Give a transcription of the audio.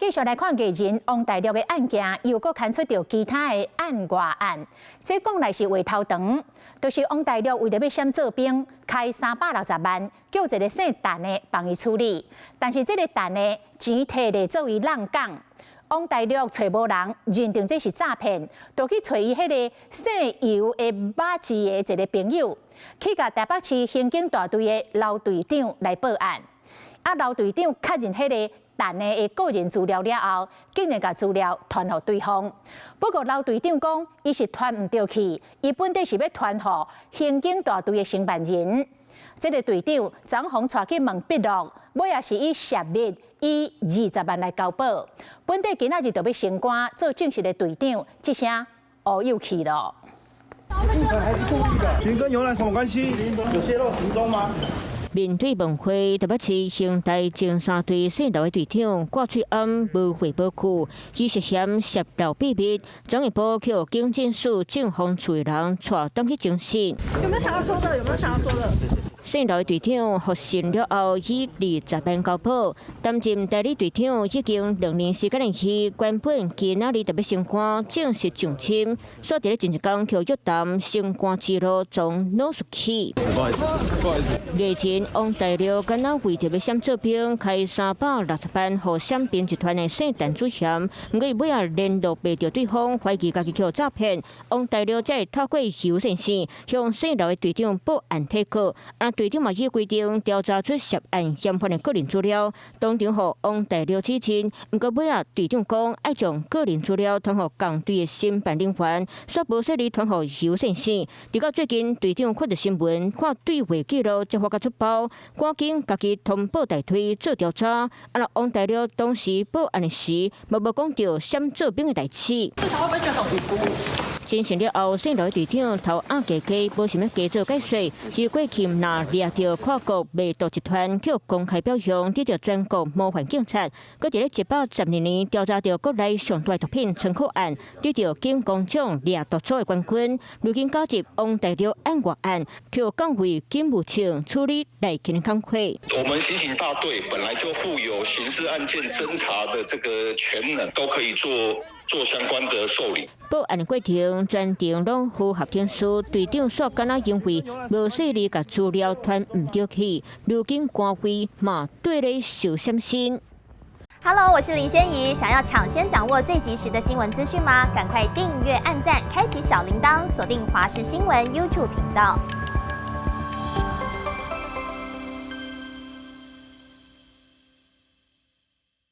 繼續來看藝人王大陸的案件，又閣牽出著其他的案外案。這講來是話頭長，就是王大陸為著欲閃做兵，開360萬，叫一个姓陳的幫伊處理。但是這个陳的錢提來做伊挵工，王大陸揣無人，認定這是詐騙，就去揣伊彼个姓游的馬字的一个朋友，去共台北市刑警大隊的劉隊長來報案。啊，劉隊長確認彼个陳的個人資料了後，竟然共資料傳予對方。不過劉隊長講，伊是傳毋著去，伊本底是欲傳予刑警大隊的承辦人。這个隊長昨昏帶去問筆錄，尾仔是以涉密以20萬來交保。本底今仔日就欲升官做正式的隊長，這聲烏有去囉。請跟游蘭什麼關係？有洩露行蹤嗎？面對問話，台北市刑大偵三隊姓劉的隊長掛喙罨無回無句，伊涉嫌泄露秘密，昨下晡予警政署政防處的人帶轉去偵訊。有沒有想要說的？有沒有想要說的？姓劉的隊長獲審了後，以20萬交保。擔任代理隊長已經2年時間的伊，原本今仔日就欲升官，正式上簽，煞佇咧前一工予約談升官之路從腦出去。不好意思，不好意思。藝人王大陸敢若為著欲閃做兵，開360萬予閃兵集團的姓陳主嫌，毋過尾仔聯絡袂著對方，懷疑家己予詐騙。王大陸才會透過有線線向姓劉的隊長報案提告。啊，隊長嘛依規定調查出涉案嫌犯的個人資料，當場予王大陸指證。毋過尾仔隊長講愛將個人資料傳予仝隊的承辦人員，煞無細膩傳予有線線。直到最近隊長看著新聞，看對話記錄，才發覺出包，趕緊家己通報大隊做調查。啊，若王大陸當時報案的時，嘛無講著閃做兵的代誌。偵訊了後，姓劉的隊長頭壓低低，無想欲加做解說。伊過去若掠著跨國賣毒集團，予公開表揚，得著全國模範警察。閣佇咧112年調查著國內上大毒品倉庫案，得著金剛獎掠毒組的冠軍。如今加入王大陸案外案，予降為警務處處理內勤工課。我們刑警大隊本來就負有刑事案件偵查的這個權能，都可以做相關的受理。報案的過程全程攏符合程序，隊長煞敢若因為無細膩共資料傳毋著去，如今官位嘛綴咧受閃身。 Hello，我是林仙怡，想要搶先掌握最及時的新聞資訊嗎？趕快訂閱、按讚、開啟小鈴鐺，鎖定華視新聞 YouTube 頻道。